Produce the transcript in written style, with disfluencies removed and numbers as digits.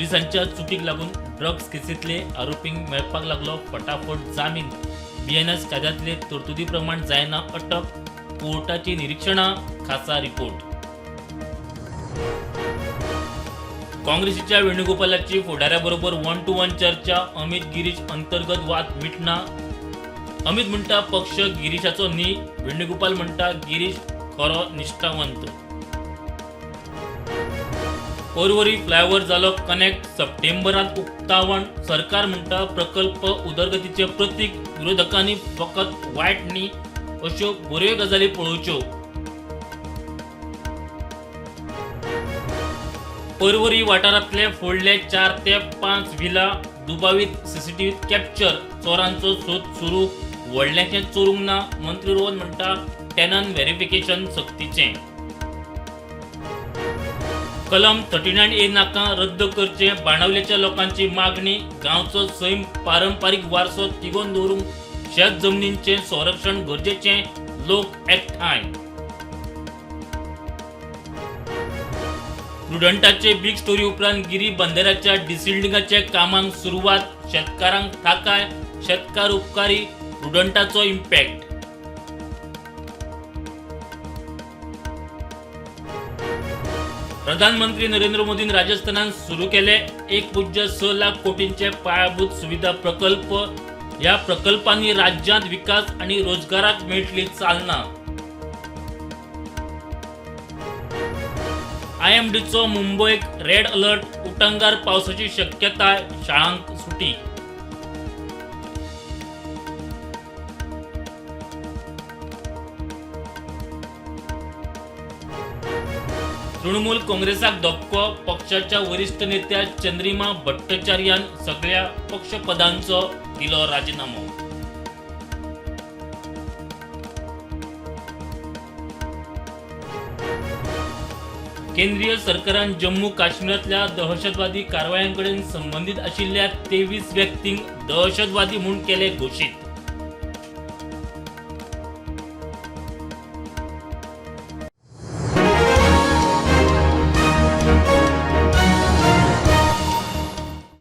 पुलिसांच्या चुकीक लागून ड्रग्स केसींतले आरोपींक मेळपाक लागलो फटाफट जामीन. बीएनएस कायद्यांतले तरतुदी प्रमाण जायना अटक. कोर्टाची निरिक्षणां. खासा रिपोर्ट. काँग्रेसीच्या वेणुगोपालाची फुडाऱ्या बरोबर वन टू वन चर्चा. अमित गिरीश अंतर्गत वाद मिटना. अमित म्हणटा पक्ष गिरीशाचो न्ही. वेणुगोपाल म्हणटा गिरीश खरो निश्ठावंत. पर्वरी फ्लायओव्हर जालो कनेक्ट. सप्टेंबरात उक्तावण. सरकार म्हणटा प्रकल्प उदरगतीचे प्रतीक. विरोधकांनी फकत वायट न्ही, अश्यो बऱ्यो गजाली पळोवच्यो. पर्वरी वाठारांतले फोडले 4 ते 5 व्हिला. दुबावीत सीसीटीव्हीत कॅप्चर. चोरांचो सोद सुरू. व्हडलेंशें चोरूंक ना. मंत्री रोहन म्हणटा टेनन व्हेरिफिकेशन सक्तीचें. कलम 39A नाका, रद्द करचे, बाणावलेच्या लोकांची मागणी. गांवचो सैम, पारंपारीक वारसो तिगोवन दवरूंक शेत जमनींचें संरक्षण गरजेचें. लोक एकठांय. प्रुडंटाचे बिग स्टोरी उपरांत गिरी बंदराच्या डिसिल्डिंगाच्या कामांक सुरवात. शेतकारांक थाकाय. शेतकार उपकारी. प्रुडंटाचो इम्पॅक्ट. प्रधानमंत्री नरेंद्र मोदीन राजस्थानात सुरू केले 1.6 लाख कोटींचे पायाभूत सुविधा प्रकल्प. ह्या प्रकल्पांनी राज्यांत विकास आणि रोजगाराक मेळटली चालना. आयएमडीचो मुंबयक रेड अलर्ट. उटंगार पावसाची शक्यताय. शाळांक सुटी. तृणमूल काँग्रेसाक धपको. पक्षाच्या वरिश्ठ नेत्या चंद्रिमा भट्टाचार्यान सगळ्या पक्षपदांचो दिलो राजिनामो. केंद्रीय सरकारान जम्मू काश्मीरांतल्या दहशतवादी कारवायांकडेन संबंदीत आशिल्ल्या 23 व्यक्तींक दहशतवादी म्हूण केले घोशीत.